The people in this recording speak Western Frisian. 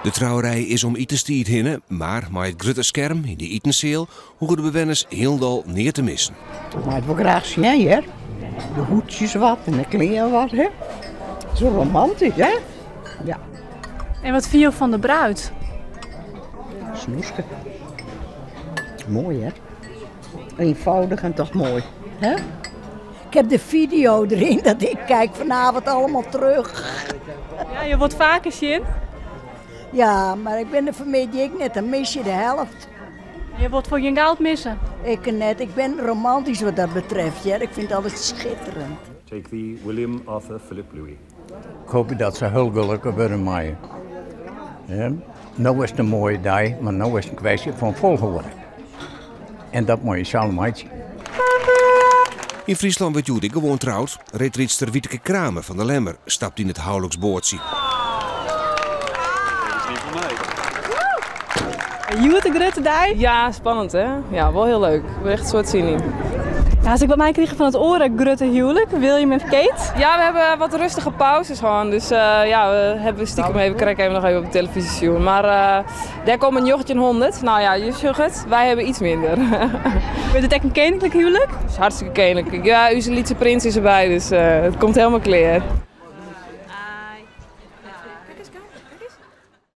De trouwerij is om itenstiid hinne, mar mei it grutte skerm yn de itensseal hoege de bewenners hielendal neat te missen. Ik mei it wol graach sjen hear. De hoedsjes wat en de klean wat hè. Zo romantysk hè. Ja. En wat fine jo fan de bruid? Snoeske. Moai hè. Eenvoudig en toch moai hè. Ik heb de video erin dat ik kijk vanavond allemaal terug. Ja, je wordt vaker zien. Ja, maar ik ben er vanmiddag ik net, dan mis je de helft. Je wordt voor je geld missen. Ik net, ik ben romantisch wat dat betreft. Ja. Ik vind het altijd schitterend. Take thee, William Arthur Philip Louis. Ik hoop dat se hiel gelokkich wurde meie. Ja. No is it in moaie dei, mar no is it in kwestje fan folchoarder. En dat moatte je sels meitsje. Yn Fryslân wurdt hjoed ek gewoan troud. Reedrydster Wieteke Cramer fan De Lemmer stapt yn it houliksboatsje. Hjoed de grutte dei. Ja, spannend hè? Ja, wol hiel leuk. Ik ha echt in soad sin yn. Ja, as ik wat meikrigen fan it oare grutte houlik, William en Kate. Ja, we hebben wat rustige pauzes gehad. Dus ja, we hebben stiekem even, krekt even nog even op de televisie sjoen. Maar dêr komme 1900. Nou ja, je sjocht it. Wy hawwe iets minder. Wurdt it ek in keninklik houlik? Het is hartstikke keninklik. Ja, ús lytse prins is derby, dus it komt hielendal klear.